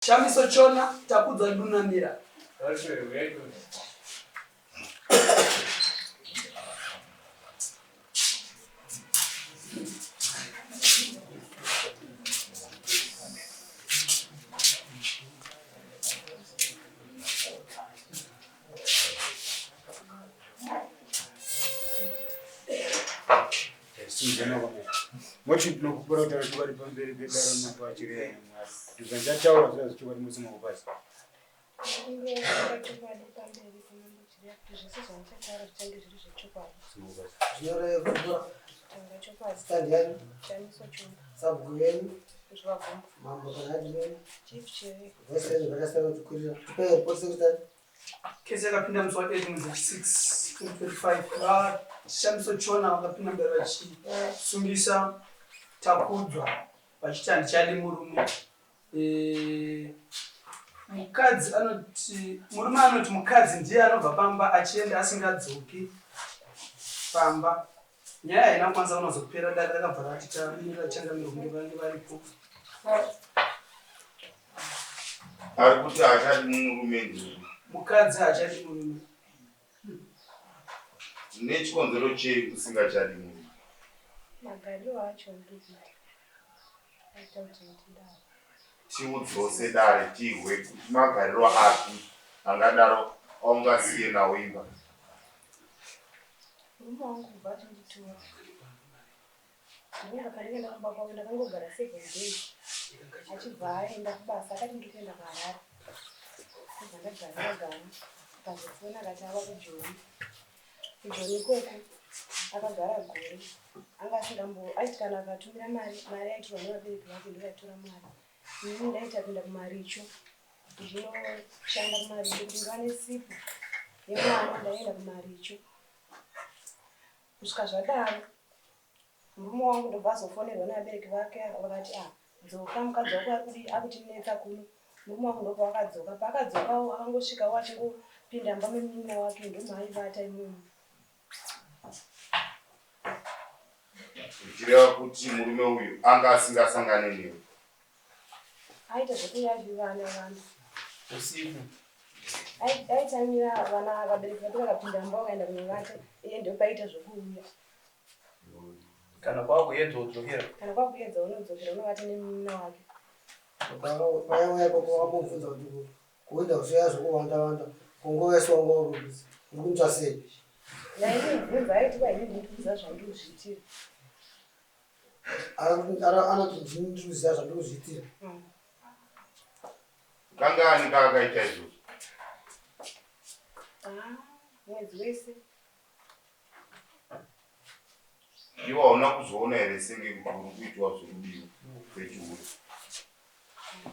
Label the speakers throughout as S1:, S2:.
S1: Shamiso Chona, Takudzwa Dunamira.
S2: Mochi tinokupura kutaura chokwadi pamberi pedare mambo achireya namwari kuti zvandichataura zviva zvechokwadi mose makupasi.
S3: Stand yenyu, sabhuku yenyu, mambo kana admin, vese yenyu zvakasiyana kutikwirira. Tipei report secretary.
S1: Kesi yakapinda musi wa 8 mwedzi 6 2025. VaShamiso Chona vakapinda mberi vachisungisa Takudzwa vachiti handichadi murume. E, mukadzi anoti murume anoti mukadzi ndiye anobva pamba achienda asingadzoki pamba. Nyaya haina kukwanisa kunozopera dare rakabva rati tamirira changamire kunge vange varipo.
S4: Ari kuti haachadi murume ndiye.
S1: Mukadzi haachadi murume.
S4: Nechikonzero chei usingachadi murume?
S5: Magariro acho ndikuita. Aita kuti ndidaro.
S4: Tiudzewo sedare tihwe kuti magariro api angadaro aungasiye nawo imba.
S5: Murume wangu kubva achinditora ndinonga pandakaenda kumba kwavo ndakangogara 7 days achibva aenda kubasa akati ndiri kuenda kuHarare ndobva ndagara ndagara akazofona akati ava kuJoni. KuJoni ikoko akagara gore anga asingambo aiti kana akatumira mari mari aitorwa nevabereki vake ndovaitora mari inini ndaita kuenda kumaricho ndichinoshanda kumaricho kuti ndiwane sipo yemwana ndaienda kumaricho kusvika zvadaro murume wangu ndobva azofonerwa nevabereki vake vakati ah dzoka mukadzi wako ari kudii akutinetsa kuno murume wangu ndobva wakadzoka paakadzokawo akangosvikawo achingopinda mumba memunin'ina wake ndomaaivata imomo.
S4: Zvichireva kuti murume uyu anga asingasangane newe.
S5: Aita zvekuuya achivana vana.
S1: Usiku.
S5: Aitamira vana vabereki vake vakapinda mumba vakaenda kunovata iye ndopaita zvekuuya.
S6: Kana kwakuedza wodzokera.
S5: Kana kwakuedza unodzokera unovata nemunin'ina wake.
S3: Vaya ikoko vakamubvunza kuti kuenda kusiya zvekuwanda wanda kunguva yese wanga uri busy uri kunzwa sei?
S5: Ndaimubvunza aiti kwa ini ndiri kuziva zvandiri kuzviitira.
S3: Anoti ndini ndiri kuziva zvandiri kuzviitira.
S4: Kangani kaakaita izvozvo?
S5: Ah, mwedzi wese.
S4: Iwe hauna kuzoona here senge kuti uri kuitwa zvekubiwa zvechihure?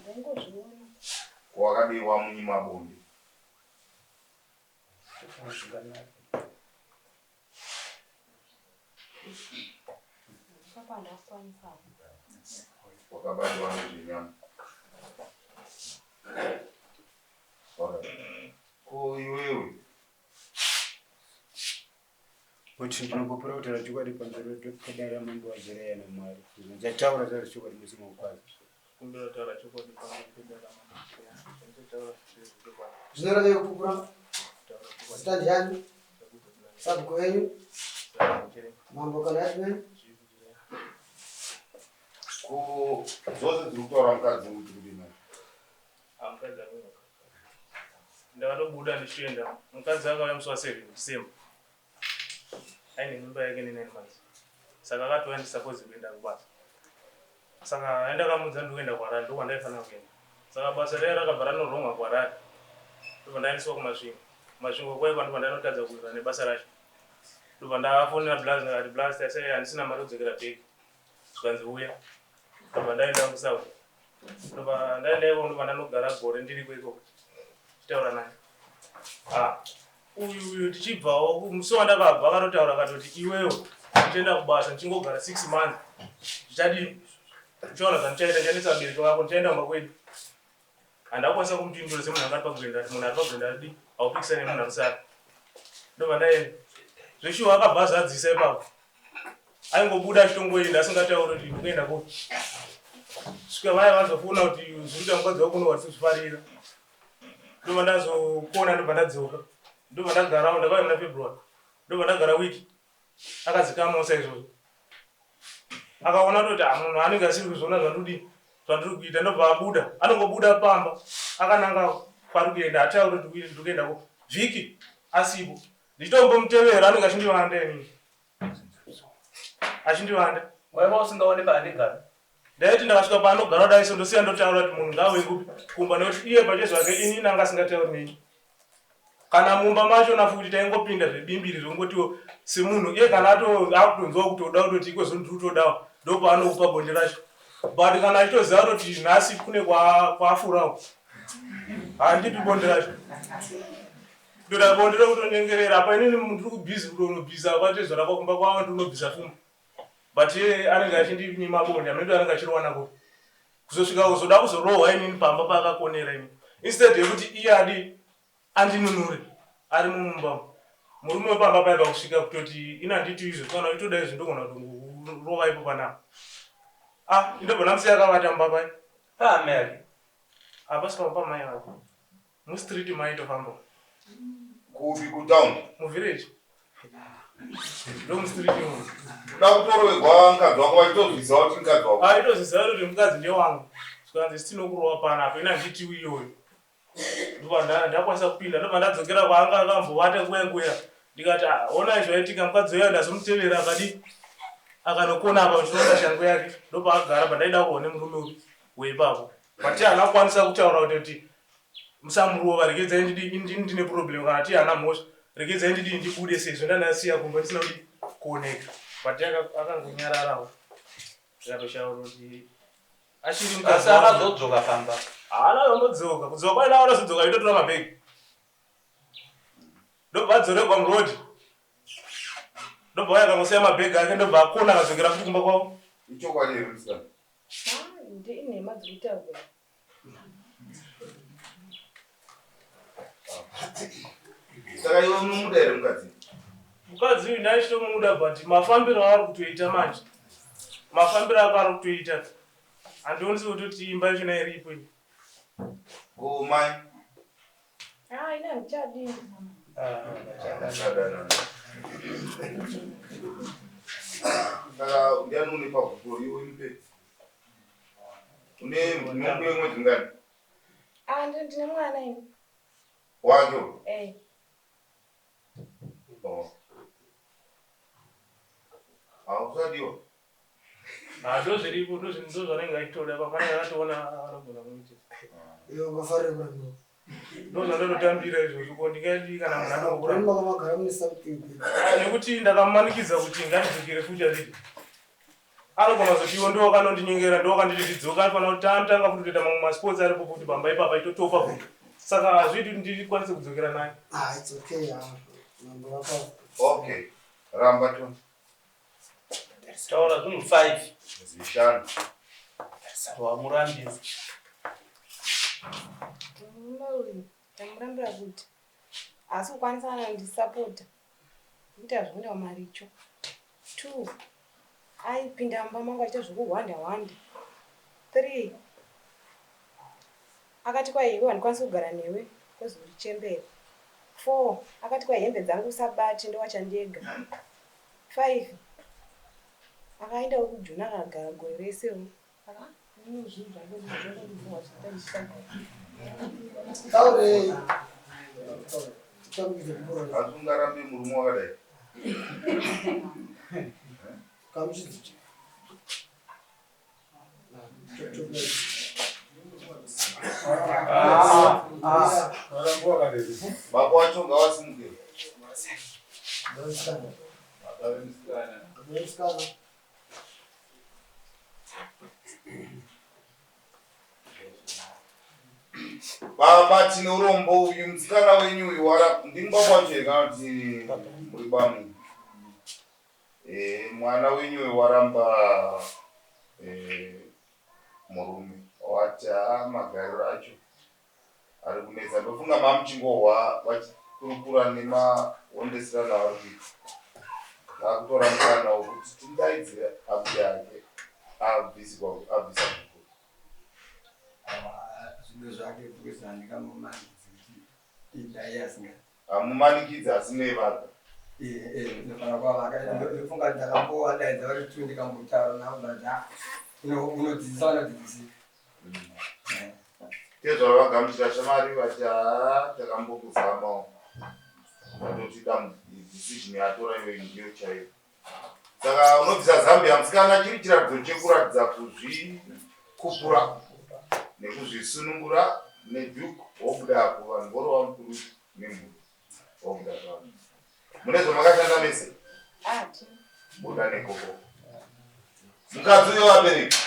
S5: Ndaingozviona.
S4: Ko wakadii wamunyima bonde?
S5: Papa handakukwanisa.
S4: Wakabatwa nezvenyama. Alright. Ko iwewe
S2: Kuti ndinopupura kutaura chokwadi pamusoro pedare ramambo waJereya naMwari. Ndichataura taura chokwadi musi mukwazi.
S6: Kumbira taura chokwadi pamberi pedare ramambo Jereya. Ndichataura zviri zvechokwadi.
S3: Zvinoreva kupupura zita ndiani? Sabhuku venyu? Mambo kana headman?
S4: Ko zvose dziri kutaura mukadzi uyu kuti kudini?
S6: Ah, mukadzi anonoka. Ndakatobuda ndichienda. Mukadzi akauya musi wa 7 December. Aine mimba yake ne 9 months. Saka akatouya ndisapose kuenda kubasa. Saka ndakamuudza ndikuenda kuHarare ndokwandaifanira kuenda. Saka basa riya rakabva ranoronga kuHarare. Ndobva ndaendeswa kuMasvingo. Masvingo kwaikwa ndobva ndanotadza kuwirirana nebasa racho. Ndobva ndafonera Blaz ndikati Blaz tasai handisina mari yekudzokera back. Zvikanzi uya. Ndobva ndaenda kuSouth. Ndobva ndaenda ikoko ndobva ndanogara gore ndiriko ikoko. Tichitaura naye. Ah, uyu uyu tichibvawo musi wandakabva akatotaura akatoti iwewe ndichienda kubasa ndichingogara 6 months. Zvichadii? Uchaona zvandichaita ndichanetsa vabereki vako ndichaenda kumba kwedu. Handakwanisa kumupindura semunhu anga ari pagwendo ati munhu ari pagwendo adii haupikisane nemunhu anosara. Ndobva ndaenda. Zveshuwa akabva azadzisa ipapo. Aingobuda achitongoenda asingatauri kuti ndikuenda kupi. Svika vaya vazofona kuti zviri kuita mukadzi wako uno watisizvifarira. Ndobva ndazokona ndobva ndadzoka. Ndobva ndagarawo ndakauya muna February. Ndobva ndagara week. Akadzikamawo saizvozvo. Akaona kutoti ah, munhu anenge asiri kuzviona zvandiri zvandiri kuita ndobva abuda. Anongobuda pamba akananga kwari kuenda hatauri kuti ndiri kuenda ko. Vhiki asipo. Ndichitombomutevera anenge achindivanda inini. Achindivanda.
S7: Waiva usingaone paanegara?
S6: Ndaiti ndakasvika paanogara dai so ndosiya ndotaura kuti munhu ngaauye kupi kumba nekuti iye pachezvake inini anga asingatauri neni. Kana mumba macho nafuti taingopinda zvebimbiri zvekungotiwo semunhu iye kana akutonzwa kutoda kutoti iko zvino ndiri kutodawo ndopaanokupa bonde racho. But kana achitoziva kutoti nhasi kune kwaafurawo handipi bonde racho. Ndoda bonde rekutonyengerera apa inini ndiri kubhizi kutonobvisa kwatezvara kwakumba kwavo ndinobvisa fuma. But iye anenge achindinyima bonde amene anenge achirowana kupi. Kuzosvika kuzoda kuzorohwa inini pamba paakakonera ini. Instead yekuti iye adi andinunure ari mumba. Murume wepamba paipa kusvika kutoti ini handiti izvo kana uchitoda izvi ndogona kutongorova ipo panapa. Ah, indobva ndamusiya akavata mumba pai.
S7: Paamai ake.
S6: Hapasi pamba pamai vake. Mustreet maitofamba.
S4: Kupi kutown?
S6: Muvillage. Ndo mustreet imomo.
S4: Kuda kutorovegwa mukadzi wako vachitozviziva kuti mukadzi wako.
S6: Ah, itozviziva kuti mukadzi ndewangu. Zvikanzi sitinokurova panapa ina handiti iyoyo. Ndobva ndakwanisa kupinda ndobva ndadzokera kwaanga akambovata kuya kuya. Ndikati ah, ona zvaitika mukadzi uya ndazomutevera akadi akanokona apa ndichironda shangu yake ndopaagara pandaida kuona murume uyu weipapo. But haana kukwanisa kutaura kuti musamurova regedzai ndidi ndini ndine problem kana ti hana mhosva regedzai ndidi ndibude sezvo ndandasiya kumba ndisina kuti kuoneka but akangonyararawo ndikatoshaura kuti achiri
S7: mukadzi akazodzoka pamba
S6: haana kuzodzoka kudzoka kwaina akazodzoka itotora mabhegi ndobva adzoregwa muroad ndobva vaya akangosiya mabhegi ake ndobva akona akadzokera futi kumba kwavo
S4: ichokwadi here musikana
S5: ndinhema dziri kutaurwa
S4: Saka iwe unomuda here mukadzi?
S6: Mukadzi uyu ndaichitomuda but mafambiro aari kutoita manje. Mafambiro ako ari kutoita. Handioni sekutoti imba yachona iripo iyi.
S4: Ko mai?
S5: Ah, ini handichadi.
S4: Ah, Saka ndiani une pagupuro iwe unipe? Une nhumbu yemwedzi mingani?
S5: Ah, ndine mwana ini.
S4: Wake?
S5: Eh.
S4: Oh. Hausadiwa?
S6: Ah, ndozviripo ndozvanenge achitoda pafanira akatoona anogona kumuitira.
S3: Iwe ukafarira kuramba.
S6: Ndozvandototambira izvozvo ko ndingadii kana munhu
S3: anongokura. Maka magara mune something.
S6: Ah, nekuti ndakamumanikidza kuti ngatidzokere futi anditi. Anogona kuzoti iwe ndiwe wakanondinyengera ndiwe wakanditi ndidzoke anofanira kuti tanotanga futi kutoita mamwe masports aripo futi pamba ipapa itotopa futi. Saka hazviiti kuti ndikwanise kudzokera naye.
S3: Ah, it's okay. Ah, mambo vapa.
S4: Okay. Ramba to.
S7: Taura zvinhu 5.
S4: Zvishanu.
S7: Wamurambidza.
S5: Murume uyu ndamurambira kuti haasi kukwanisa kana kundisapota kuita zvekuenda kumaricho. 2 aipinda mumba mangu achiita zvekuhwanda hwanda. 3 akati kwai iwe handikwanisi kugara newe kozi uri chembere. 4 akati kwai hembe dzangu usabate ndowacha ndega. 5 akaendawo kujoni akagara gore resewo. Saka inini zvinhu zvangu
S3: Taurei. Taurei.
S4: Asi ungarambe murume wakadai?
S3: Kamuchidziti.
S4: Baba wacho ngawasimuke. Baba tine urombo uyu musikana wenyu uyu wara ndimi baba wacho here kana kuti muri bamu? Eh, mwana wenyu uyu waramba eh, murume wati haa magariro acho ari kunetsa ndofunga mamuchingohwa vachikurukura nemaondeserano avari kuita vakutora mukana wekuti tindaidzire abude hake abvisa gupuro.
S8: Zvido zvake because handingamumanikidzi kuti ida iye asingadi.
S4: Hamumanikidzi asi nevaka.
S8: Ndinofanira kuvavaka. Ndofunga ndakambovadaidza vari two ndikambotaura navo but ah, unodzidzisa vanodzidzisika.
S4: Tezvara vagamuchira shamari vati haa takambokuzamawo vatoti decision yatora iyoyi ndiyo chaiyo. Saka unobvisa Zambia musikana chiri chiratidzo chekuratidza kuzvikupura nekuzvisunungura neduke wobuda apo vanhu vorova mukuru nemhuri wobuda zvavo. Mune zvamakashanda mese? Buda nekoko. Mukadzi uyo vabereki.